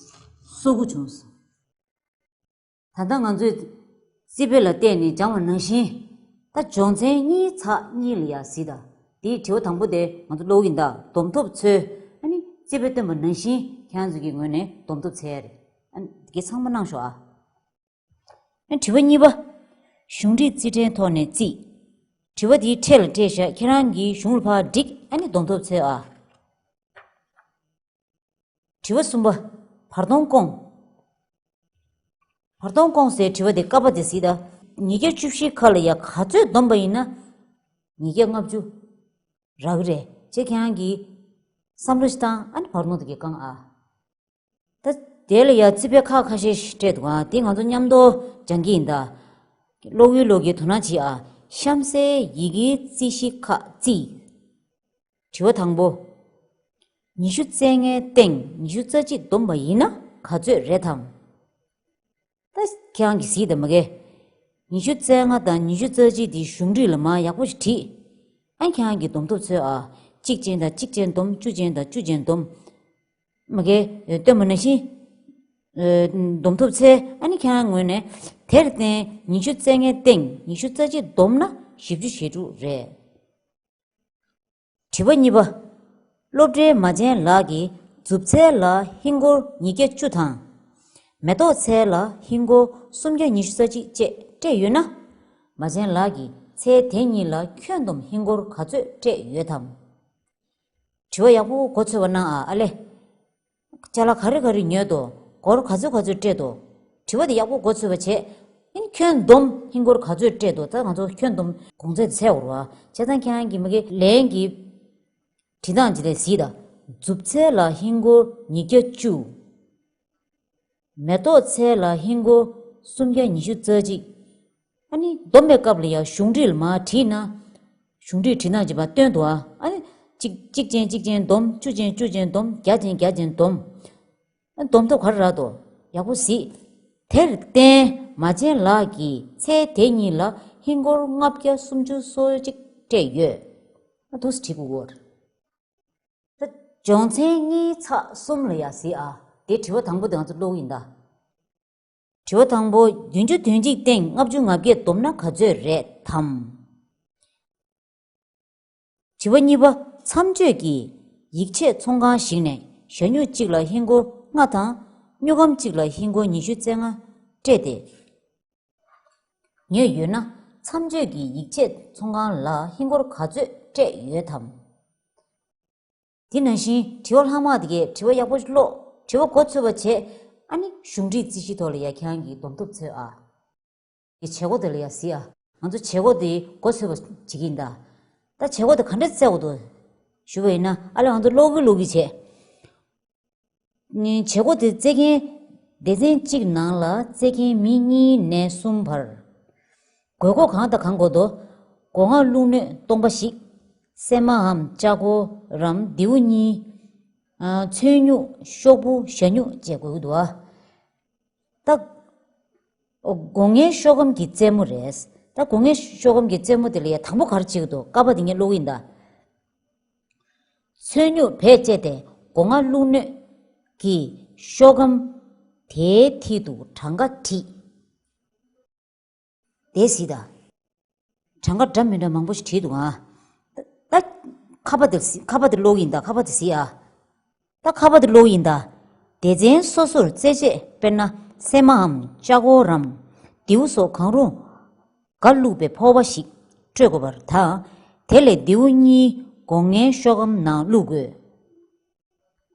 སོ་དགུ་བྱུང་སོང་། ད་ལྟ་ང་ཚོས་རྩིས་དཔེ་ལ་བལྟས་ནས་སྦྱངས་པ་ནང་བཞིན། ད་སྦྱོང་ཚན་གཉིས་ཚེག་གཉིས་ལ་ཡ་གཟིགས་དང་། དེའི་དྲི་བ་དང་པོ་དེ་ང་ཚོ་ཀློག་གི་ཡིན་ད། བསྡོམས་ཐོབ་ཚོས་ཨ་ནི་རྩིས་དཔེ་བཏོན་པ་ནང་བཞིན་ཁྱེད་རང་ཚོ་གི་ངོས་ནས་བསྡོམས་ཐོབ་འཚོལ་ཡ་རེད། ཨ་ནི་དེ་གའི་ཚང་མ་གནང་ཤོག་ཨ། ཨ་ནི་དྲི་བ་གཉིས་པ། གཞུང་འགྲིག་རྩིས་ཕྲན་ཐོག་ནས་རྩིས། དྲི་བ་དེའི་ཕྲད་ལ་སྤྲད་བཞག་ཁྱེད་རང་གིས་གཞུང་ལ་ཕར་བསྒྲིགས། ཨ་ནི་བསྡོམས་ཐོབ་འཚོལ་ཨ། དྲི་བ་གསུམ་པ། བར་སྟོང་སྐོང་། བར་སྟོང་སྐོང་ཟེར་དྲི་བ་དེ་ཀ་པ་དེ་གཟིགས་དང་། ཉིས་བརྒྱ་བཅུ་བཞི་ཁ་ལ་ཡ་ག་ཚོད་བསྡོམས་པ་ཡིན་ན་ཉིས་བརྒྱ་ལྔ་བཅུ་རག་གི་རེད། ཅེས་ཁྱེད་རང་གིས་བསམ་བློ་ཞིག་བཏང་། ཨ་ནི་བར་སྟོང་དེ་གའི་བསྐང་ཨ། ད་དེ་ལ་ཡ་རྩིས་དཔེ་ཁག་ཁ་ཤས་ཤིག་སྤྲད་འདུག་ཨ། དེ་ང་ཚོ་མཉམ་དུ་སྦྱང་གི་ཡིན་ད། ཀློག་ཡུལ་ལོག་གི་དོ་སྣང་བྱེད་ཨ། གཤམ་གསལ་ཡི་གེའི་རྩིས་གཞི་ཁག་རྩིས། དྲི་བ་དང་པོ། ཉི་ཤུ་རྩ་ལྔའི་སྟེང་ཉི་ཤུ་རྩ་གཅིག་བསྡོམས་པ་ཡིན་ན་ག་ཚོད་རེད་དམ། ད་ཁྱེད་རང་གིས་གཟིགས་དང་མ་གས། ཉི་ཤུ་རྩ་ལྔ་དང་ཉི་ཤུ་རྩ་གཅིག་དེ་གཞུང་འགྲིག་ལ་མར་ཡག་པོ་ཞིག་བྲིས། ཨ་ཁྱེད་རང་གིས་བསྡོམས་ཐོབ་འཚོལ་ཨ། གཅིག་ཅན་དང་གཅིག་ཅན་བསྡོམས། བཅུ་ཅན་དང་བཅུ་ཅན་བསྡོམས། མ་གས། སྟོན་པ་ནང་བཞིན་བསྡོམས་ཐོབ་འཚོལ། ཨ་ནི་ཁྱེད་རང་ངོས་ནས་དེར་བརྟེན་ཉི་ཤུ་རྩ་ལྔའི་སྟེང་ཉི་ཤུ་རྩ་གཅིག་བསྡོམས་ན་བཞི་བཅུ་ཞེ་དྲུག་རེད། དྲི་བ་གཉིས་པ། སློབ་གྲྭའི་མ་བྱན་ལགས་ཀྱིས་མཛུབ་ཚལ་ལ་ཧིན་སྒོར་ཉིས་བརྒྱ་བཅུ་དང་། མེ་ཏོག་ཚལ་ལ་ཧིན་སྒོར་སུམ་བརྒྱ་ཉི་ཤུ་རྩ་གཅིག་བཅས་སྤྲད་ཡོད་ན། མ་བྱན་ལགས་ཀྱིས་ཚལ་དེ་གཉིས་ལ་ཁྱོན་བསྡོམས་ཧིན་སྒོར་ག་ཚོད་སྤྲད་ཡོད་དམ། དྲི་བ་ཡག་པོ་མགོ་ཚོས་པ་གནང་ཨ། ཨ་ལེ། ཅ་ལག་ག་རེ་ག་རེ་ཉོས་དོ། སྒོར་ག་ཚོད་ག་ཚོད་སྤྲད་དོ། དྲི་བ་དེ་ཡག་པོ་མགོ་ཚོས་པ་བྱས། ཨ་ནི་ཁྱོན་བསྡོམས་ཧིན་སྒོར་ག་ཚོད་སྤྲད་དོ། ད་ང་ཚོ་ཁྱོན་བསྡོམས་གོང་ཚད་དེ་འཚོལ་དགོས་རེད་བ། བྱས་ཙང་ཁྱེད་རང་གིས་མ་གི་ལན་གྱི་བྲིས་སྟངས་ཅིག་ལ་གཟིགས་དང་། མཛུབ་ཚལ་ལ་ཧིན་སྒོར་ཉིས་བརྒྱ་བཅུ། མེ་ཏོག་ཚལ་ལ་ཧིན་སྒོར་སུམ་བརྒྱ་ཉི་ཤུ་རྩ་གཅིག། ཨ་ནི་བསྡོམས་པའི་སྐབས་ལ་ཡང་གཞུང་འགྲིག་ལ་མར་བྲིས་ན། གཞུང་འགྲིག་བྲིས་སྟངས་ཅིག་མར་སྟོན་འདུག་ཨ། ཨ་ནི་གཅིག་གཅིག་ཅན་གཅིག་ཅན་བསྡོམས། བཅུ་ཅན་བཅུ་ཅན་བསྡོམས། བརྒྱ་ཅན་བརྒྱ་ཅན་བསྡོམས། ཨ། བསྡོམས་ཐོབ་ག་རེ་རག་འདུག་ཡག་པོ་གཟིགས། དེར་བརྟེན་མ་བྱན་ལགས་ཀྱིས་ཚལ་དེ་གཉིས་ལ་ཧིན་སྒོར་ལྔ་བརྒྱ་སུམ་ཅུ་སོ་གཅིག་སྤྲད་ཡོད། ཨ། འདུག་སེ་བྲིས་དགོས་ཀྱི་རེད། ད་སྦྱོང་ཚན་གཉིས་ཚེག་གསུམ་ལ་ཡ་གཟིགས་ཨ། དེ་དྲི་བ་དང་པོ་དེ་ང་ཚོ་ཀློག་གི་ཡིན་ད། དྲི་བ་དང་པོ། བདུན་ཅུ་དོན་གཅིག་སྟེང་ལྔ་བཅུ་ང་བརྒྱད་བསྡོམས་ན་ག་ཚོད་རེད་དམ། དྲི་བ་གཉིས་པ། མཚམས་གཅོད་ཀྱིས་ཡིག་ཆའི་ཚོང་ཁང་ཞིག་ནས་ཞྭ་སྨྱུག་གཅིག་ལ་ཧིན་སྒོར་ལྔ་དང་། སྨྱུག་སྒམ་གཅིག་ལ་ཧིན་སྒོར་ཉི་ཤུ་རྩ་ལྔ་སྤྲད་དེ་ཉོས་ཡོད་ན། མཚམས་གཅོད་ཀྱིས་ཡིག་ཆའི་ཚོང་ཁང་ལ་ཧིན་སྒོར་ག་ཚོད་སྤྲད་ཡོད་དམ། དེ་ནང་བཞིན་དྲི་བ་ལྷག་མ་དེ་གས་དྲི་བ་ཡག་པོ་ཀློག་དྲི་བ་མགོ་ཚོས་པ་བྱས། ཨ་ནི་གཞུང་འགྲིག་རྩིས་གཞི་ཐོག་ལ་ཡ་ཁྱེད་རང་གིས་བསྡོམས་ཐོབ་འཚོལ་ཨ། དེ་བྱེད་སྒོ་དེ་ལ་ཡ་གཟིགས་ཨ། ང་ཚོ་བྱེད་སྒོ་དེ་མགོ་ཚོས་པ་བྱེད་ཀྱི་ཡིན་ད། ད་བྱེད་སྒོ་དེ་ག་འདྲས་བཙལ་དགོས་འདུག་ཞུ་བ་ཡིན་ན། ཨ་ལེ། ང་ཚོ་ཀློག་གི་ཀློག་གི་བྱས། ནི་བྱེད་སྒོ་དེ་རྩེད་མཁན། སྡེ་ཚན་གཅིག་ནང་ལ་རྩེད་མཁན་མི་གཉིས་ནས་གསུམ་བར། དགོས་མཁོ་གང་དང་གང་དགོས་འདུག་སྒོ་ང་བླུགས་སྣོད་སྟོང་པ་ཞིག་སྲན་མའམ་ལྕགས་སྒོ་རམ་མདེའུ་གཉིས། ཨ། ཚོན་སྨྱུག་ཤོག་བུ་ཞྭ་སྨྱུག་བཅས་དགོས་ཀྱི་འདུག་ཨ། ད། སྒོ་ངའི་ཤོག་སྒམ་གྱི་རྩེད་མོ་རེད། ད་སྒོ་ངའི་ཤོག་སྒམ་གྱི་རྩེད་མོ་དེ་ལ་ཡ་དང་པོ་ག་རེ་བྱེད་ཀྱི་འདུག་ཀ་པ་དེ་ངས་ཀློག་གི་ཡིན་ད། ཚོན་སྨྱུག་བེད་སྤྱད་དེ་སྒོ་ང་བླུགས་སྣོད་ཀྱི་ཤོག་སྒམ་དེའི་མཐིལ་དུ་གྲངས་ཀ་བྲིས། དེ་གཟིགས་དང་། གྲངས་ཀ་འདྲ་མི་འདྲ་མང་པོ་ཞིག་བྲིས་འདུག་ཨ། ད་ཁ་པ་དེ་གཟིགས། ཁ་པ་དེ་ཀློག་གི་ཡིན་ད། ཁ་པ་དེ་གཟིགས་ཨ། ད་ཁ་པ་དེ་ཀློག་གི་ཡིན་ད། སྡེ་ཚན་སོ་སོར་རྩེད་ཆས། དཔེར་ན་སྲན་མའམ་ལྕགས་སྒོ་རམ་མདེའུ་སོགས་གང་རུང་ག་བླུགས་པའི་ཕོར་པ་ཞིག་སྤྲོད་དགོས་པར་ཐལ། དེ་ལས་མདེའུ་གཉིས་སྒོ་ངའི་ཤོག་སྒམ་ནང་བླུགས་དགོས།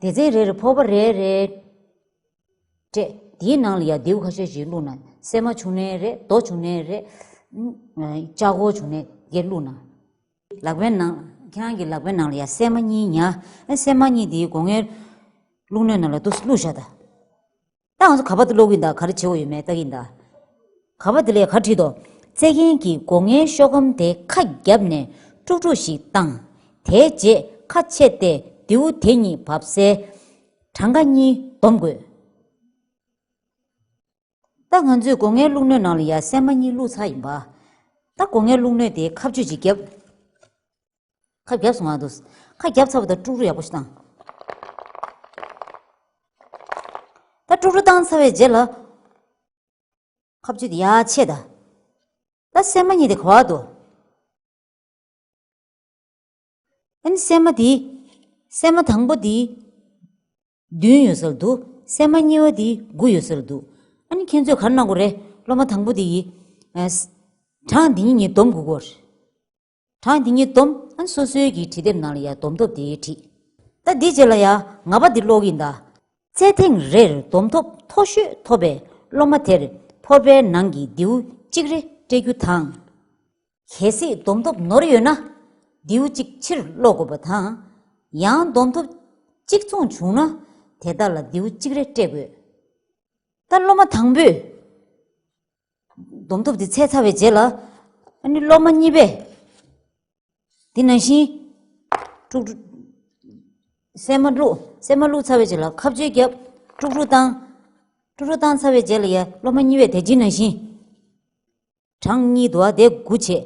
སྡེ་ཚན་རེ་རེར་ཕོར་པ་རེ་རེ་སྤྲད། དེའི་ནང་ལ་ཡ་མདེའུ་ཁ་ཤས་ཤིག་བླུགས་ན། སྲན་མ་བྱུང་ནའི་རེད། རྡོ་བྱུང་ནའི་རེད། ཨ། ལྕགས་སྒོ་བྱུང་ནའི་དེ་བླུགས་ན། ལག་པའི་ནང་། ཁྱེད་རང་གི་ལག་པའི་ནང་ལ་ཡ་སྲན་མ་གཉིས་ཉར། ཨ། སྲན་མ་གཉིས་དེ་སྒོ་ངའི་བླུགས་སྣོད་ནང་ལ་འདུག་སེ་བླུགས་བཞག་ད། ད་ང་ཚོ་ག་པ་དེ་ཀློག་གི་ཡིན་ད། ག་རེ་བྱེད་དགོས་ཡོད་མེད་ལྟ་གི་ཡིན་ད། ག་པ་དེ་ལ་ག་རེ་བྲིས་འདུག་རྩེད་མཁན་གྱིས་སྒོ་ངའི་ཤོག་སྒམ་དེ་ཁ་བརྒྱབ་ནས་དཀྲུག་དཀྲུག་ཞིག་བཏང་། དེའི་རྗེས་ཁ་ཕྱེ་སྟེ་མདེའུ་དེ་གཉིས་བབས་སའི་གྲངས་ཀ་གཉིས་བསྡོམས་དགོས། ད་ང་ཚོས་སྒོ་ངའི་བླུགས་སྣོད་ནང་ལ་ཡ་སྲན་མ་གཉིས་བླུགས་ཚར་ཡིན་པ། ད་སྒོ་ངའི་བླུགས་སྣོད་དེ་ཁ་གཅོད་ཅིག་བརྒྱབ། ཁ་བརྒྱབ་སོང་ང་འདུག་ཁ་བརྒྱབ་ཚར་བ་དང་དཀྲུག་རུ་ཡག་པོ་ཞིག་བཏང་། ད་དཀྲུག་རུ་བཏང་ཚར་བའི་རྗེས་ལ། ཁ་བརྗོད་དེ་ཡར་ཆད་ད། ད་སྲན་མ་གཉིས་དེ་ག་བར་འདུག་ཨ་ནི་སྲན་མ་དེ། སྲན་མ་དང་པོ་དེ། བདུན་ཡོད་ས་ལ་འདུག་སྲན་མ་གཉིས་པ་དེ་དགུ་ཡོད་ས་ལ་འདུག་ཨ་ནི་ཁྱེད་ཚོས་ག་རེ་གནང་དགོས་རེད། སློབ་མ་དང་པོ་དེ་ཡི། ཨ། གྲངས་འདི་གཉིས་གཉིས་སྡོམ་དགོས་ཀྱི་ཡོད་རེད། གྲངས་འདི་གཉིས་སྡོམ་ཨ་ནི་སོ་སོའི་གི་བྲིས་དེབ་ནང་ལ་ཡ་སྡོམ་ཐོབ་དེ་བྲིས། ད་འདིའི་རྗེས་ལ་ཡ་ལྔ་པ་འདི་ཀློག་གི་ཡིན་ད། རྩེད་ཐེངས་རེར་སྡོམ་ཐོབ་མཐོ་ཤོས་ཐོབ་པའི་སློབ་མ་དེར་ཕོར་པའི་ནང་གི་མདེའུ་གཅིག་རེ་སྤྲད་རྒྱུ་དང་། གལ་སྲིད་སྡོམ་ཐོབ་ནོར་ཡོད་ན་མདེའུ་གཅིག་ཕྱིར་སློག་དགོས་པ་དང་། ཡང་སྡོམ་ཐོབ་གཅིག་མཚུངས་བྱུང་ན་དེ་དག་ལ་མདེའུ་གཅིག་རེ་སྤྲད་དགོས། ད་སློབ་མ་དང་པོས་སྡོམ་ཐོབ་དེ་ཚད་ཚར་བའི་རྗེས་ལ་ཨ་ནི་སློབ་མ་གཉིས་པས། དེ་ནང་བཞིན། དཀྲུག་དཀྲུག་སྲན་མ་བླུགས། སྲན་མ་བླུགས་ཚར་བའི་རྗེས་ལ་ཁ་བརྗོད་བརྒྱབ། དཀྲུག་དཀྲུག་བཏང་། དཀྲུག་དཀྲུག་བཏང་ཚར་བའི་རྗེས་ལ་ཡ་སློབ་མ་གཉིས་པས་དེ་རྗེས་ནང་བཞིན། གྲངས་གཉིས་འདུག་ཨ་དེ་དགུ་བྱས།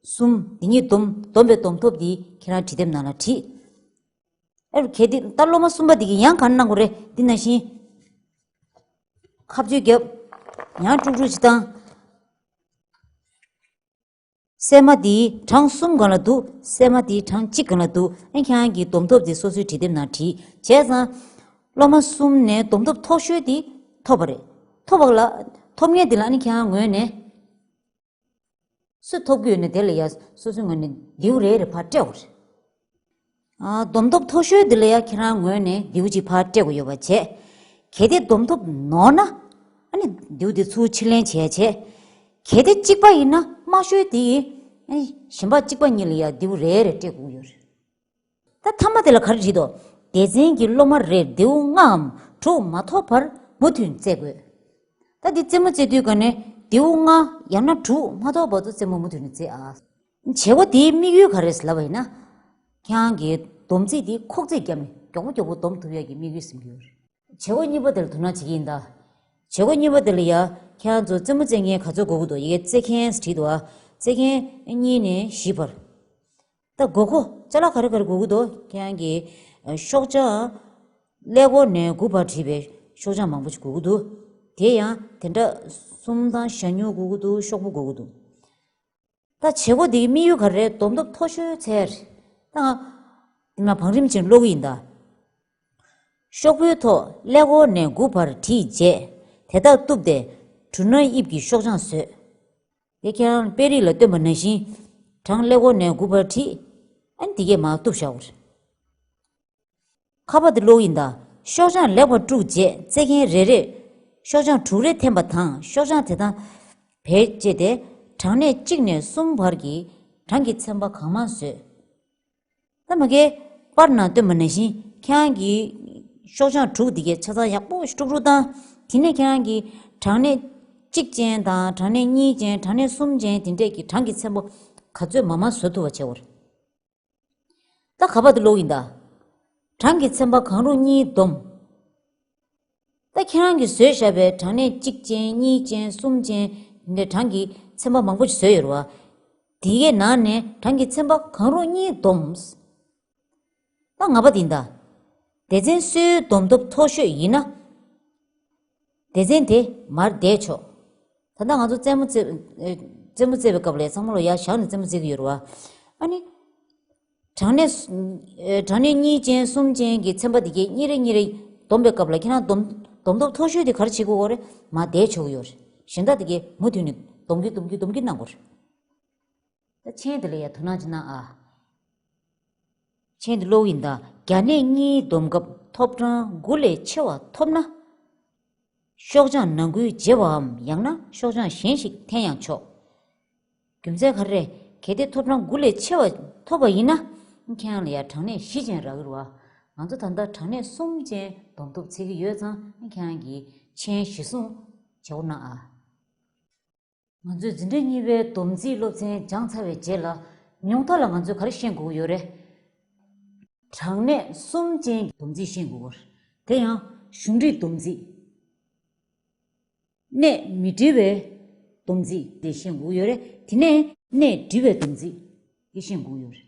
གསུམ་འདི་གཉིས་སྡོམ་སྡོམ་པའི་སྡོམ་ཐོབ་འདི་ཁྱེད་རང་བྲིས་དེབ་ནང་ལ་བྲིས། ཨེ་གལ་ཏེ་ད་སློབ་མ་གསུམ་པ་འདི་གིས་ཡང་ག་རེ་གནང་དགོས་རེད་འདི་ནང་བཞིན། ཁ་བརྗོད་བརྒྱབ། ཡང་དཀྲུག་དཀྲུག་ཅིག་བཏང་། སྲན་མ་འདི་གྲངས་གསུམ་སྒང་ལ་འདུག་སྲན་མ་འདི་གྲངས་གཅིག་སྒང་ལ་འདུག་ཨ་ཁྱེད་རང་གིས་སྡོམ་ཐོབ་འདི་སོ་སོའི་བྲིས་དེབ་ནང་བྲིས་བྱས་ཙང་། སློབ་མ་གསུམ་ནས་སྡོམ་ཐོབ་མཐོ་ཤོས་འདི་ཐོབ་པ་རེད། ཐོབ་པ་ལ་ཐོབ་མཁན་འདི་ལ་ཨ་ནི་ཁྱེད་རང་ངོས་ནས། སུ་ཐོབ་ཀྱི་ཡོད་ན་དེ་ལ་ཡ་སོ་སོའི་ངོས་ནས་མདེའུ་རེ་རེ་ཕར་སྤྲད་དགོས་རེད། ཨ། སྡོམ་ཐོབ་མཐོ་ཤོས་འདི་ལ་ཡ་ཁྱེད་རང་ངོས་ནས་མདེའུ་གཅིག་ཕར་སྤྲད་དགོས་ཡོད་པ་བྱས། གལ་ཏེ་སྡོམ་ཐོབ་ནོར་ན། ཨ་ནི་མདེའུ་དེ་ཚུར་ཕྱིར་ལེན་བྱས་བྱས། གལ་ཏེ་གཅིག་པ་ཡིན་ན་དམའ་ཤོས་དེ་ཡིས། ཨ་ནི་གཞན་པ་གཅིག་པ་གཉིས་ལ་ཡ་མདེའུ་རེ་རེ་སྤྲད་དགོས་ཡོད་རེད། ད་མཐའ་མ་དེ་ལ་ག་རེ་བྲིས་འདུག་སྡེ་ཚན་གྱི་སློབ་མ་རེར་མདེའུ་ལྔའམ་དྲུག་མ་ཐོབ་བར་མུ་མཐུད་རྩེད་དགོས། ད་འདི་རྩེད་མོ་རྩེ་དུས་ག་ནས་མདེའུ་ལྔ་ཡང་ན་དྲུག་མ་ཐོབ་བར་དུ་རྩེད་མོ་མུ་མཐུད་ནས་རྩེ་ཨ། བྱེད་སྒོ་དེའི་དམིགས་ཡུལ་ག་རེ་རེད་ལབ་པ་ཡིན་ན། ཁྱེད་རང་གིས་སྡོམ་རྩིས་དེ་ཁོག་རྩིས་བརྒྱབ་ནས་མགྱོགས་པོ་མགྱོགས་པོ་སྡོམ་ཐུབ་ཡག་གི་དམིགས་ཡུལ་ཟིན་གྱི་ཡོད་རེད། བྱེད་སྒོ་གཉིས་པ་དེ་ལ་དོ་སྣང་བྱེད་ཀྱི་ཡིན་ད། བྱེད་སྒོ་གཉིས་པ་དེ་ལ་ཡ་ཁྱེད་རང་ཚོ་རྩེད་མོ་རྩེ་མཁན་ག་ཚོད་དགོས་ཀྱི་འདུག་ཡ་གི་རྩེད་མཁན་བྲིས་འདུག་ཨ། རྩེད་མཁན་གཉིས་ནས་བཞི་བར། ད་དགོས་མཁོ་ཅ་ལག་ག་རེ་ག་རེ་དགོས་ཀྱི་འདུག་ཁྱེད་རང་གི་ཨ་ཤོག་བྱང་། ཀླད་ཀོར་ནས་དགུ་བར་བྲིས་པའི་ཤོག་བྱང་མང་པོ་ཞིག་དགོས་ཀྱི་འདུག་དེ་ཡང་དེ་འདྲ་གསུམ་དང་ཞྭ་སྨྱུག་དགོས་ཀྱི་འདུག་ཤོག་བུ་དགོས་ཀྱི་འདུག་ད་བྱེད་སྒོ་འདིའི་དམིགས་ཡུལ་ག་རེ་རེད། སྡོམ་ཐོབ་མཐོ་ཤོས་འཚོལ་ཡ་རེད། ད་ང་། འདི་མ་བང་རིམ་ཅན་ཀློག་གི་ཡིན་ད། ཤོག་བུའི་ཐོག་ཀླད་ཀོར་ནས་དགུ་བར་བྲིས་རྗེས། དེ་དག་གཏུབས་ཏེ། འབྲུ་སྣ་དབྱིབས་ཀྱི་ཤོག་བྱང་བཟོས། དེ་ཁྱེད་རང་དཔེ་རིས་ལ་སྟོན་པ་ནང་བཞིན། གྲངས་ཀླད་ཀོར་ནས་དགུ་བར་བྲིས། ཨ་ནི་དེ་གས་མར་གཏུབས་བཞག་པ་རེད། ཁ་པར་དེ་ཀློག་ཡིན་ད། ཤོག་བྱང་ལེགས་པར་དཀྲུགས་རྗེས་རྩེད་མཁན་རེ་རེས་ཤོག་བྱང་དྲུག་རེ་འཐེན་པ་དང་ཤོག་བྱང་དེ་དང་བེད་སྤྱད་དེ་གྲངས་གནས་གཅིག་ནས་གསུམ་བར་གྱི་གྲངས་ཀྱི་ཚན་པ་གང་མང་བཟོས། ད་མ་གིའི་པར་ནང་སྟོན་པ་ནང་བཞིན་ཁྱེད་རང་གིས་ཤོག་བྱང་དྲུག་འདི་གའི་ཆ་ཚང་ཡག་པོ་ཞིག་དཀྲུག་དཀྲུག་བཏང་། དེ་ནས་ཁྱེད་རང་གིས་གྲངས་གནས་གཅིག་ཅན་དང་གྲངས་གནས་གཉིས་ཅན་གྲངས་གནས་གསུམ་ཅན་དེ་འདྲས་ཀྱི་གྲངས་ཀྱི་ཚན་པ་ག་ཚོད་མང་མང་བཟོ་ཐུབ་པ་བྱེད་དགོས་རེད། ད་ག་པར་དུ་ཀློག་ཡིན་ད། གྲངས་ཀྱི་ཚན་པ་གང་རུང་གཉིས་བསྡོམས། ད་ཁྱེད་རང་གིས་བཟོས་བཞག་པའི་གྲངས་གནས་གཅིག་ཅན་གཉིས་ཅན་གསུམ་ཅན་འདི་འདྲའི་གྲངས་ཀྱི་ཚན་པ་མང་པོ་ཞིག་བཟོས་ཡོད་རེད་བ། དེ་གའི་ནང་ནས་གྲངས་ཀྱི་ཚན་པ་གང་རུང་གཉིས་བསྡོམས། ད་ལྔ་པ་དེ་ཡིན་ད། སྡེ་ཚན་སུའི་སྡོམ་ཐོབ་མཐོ་ཤོས་ཡིན་ན། སྡེ་ཚན་དེ་མར་བསྡད་ཆོག་ད་ལྟ་ང་ཚོ་རྩེད་མོ་རྩེ། ཨེ། རྩེད་མོ་རྩེ་བའི་སྐབས་ལ་ཚང་མ་ལ་ཡར་བཞག་ནས་རྩེད་མོ་རྩེ་གི་ཡོད་རེད་བ། ཨ་ནི། གྲངས་གནས། ཨེ། གྲངས་གནས་གཉིས་ཅན་གསུམ་ཅན་གྱི་ཚན་པ་དེ་གའི་གཉིས་རེ་གཉིས་རེ་བསྡོམས་པའི་སྐབས་ལ་ཁྱེད་རང་སྡོམ། སྡོམ་ཐོབ་མཐོ་ཤོས་དེ་ག་རེ་བྱེད་དགོས་རེད། མར་བསྡད་ཆོག་གི་ཡོད་རེད། གཞན་དག་དེ་གའི་མུ་མཐུད་ནས་སྡོམ་རྒྱུ་སྡོམ་རྒྱུ་སྡོམ་རྒྱུ་གནང་དགོས་རེད། ད་མཆན་དེ་ལ་ཡ་དོ་སྣང་ཅིག་གནང་ཨ། མཆན་དེ་ཀློག་ཡིན་ད། བརྒྱ་གནས་གཉིས་བསྡོམས་སྐབས་ཐོབ་གྲངས་དགུ་ལས་ཆེ་བ་ཐོབ་ན། ཤོག་བྱང་ནང་ཁུལ་བརྗེ་བའམ་ཡང་ན་ཤོག་བྱང་གཞན་ཞིག་འཐེན་ཡང་ཆོག་རྒྱུ་མཚན་ག་རེ་རེད། གལ་ཏེ་ཐོབ་གྲངས་དགུ་ལས་ཆེ་བ་ཐོབ་པ་ཡིན་ན། ཁྱེད་རང་ལ་ཡ་གྲངས་གནས་བཞི་ཅན་རག་གི་རེད་བ། ང་ཚོ་ད་ལྟ་གྲངས་གནས་གསུམ་ཅན་སྡོམ་ཐོབ་འཚོལ་གྱི་ཡོད་ཙང་ཁྱེད་རང་གིས་མཆན་གཞིར་བཟུང་བྱེད་དགོས་གནང་ཨ། ང་ཚོས་འཛིན་གྲྭ་གཉིས་པའི་སྡོམ་རྩིས་སློབ་ཚན་སྦྱངས་ཚར་བའི་རྗེས་ལ་ཉུང་མཐའ་ལ་ང་ཚོས་ག་རེ་ཤེས་དགོས་ཀྱི་ཡོད་རེད། གྲངས་གནས་གསུམ་ཅན་གྱི་སྡོམ་རྩིས་ཤེས་དགོས་ཀྱི་ཡོད་རེད། དེ་ཡང་གཞུང་འབྲེལ་སྡོམ་རྩིས། གནས་མི་འབྲེལ་བའི་སྡོམ་རྩིས་དེ་ཤེས་དགོས་ཀྱི་ཡོད་རེད། དེ་ནས་གནས་འབྲེལ་བའི་སྡོམ་རྩིས་དེ་ཤེས་དགོས་ཀྱི་ཡོད་རེད།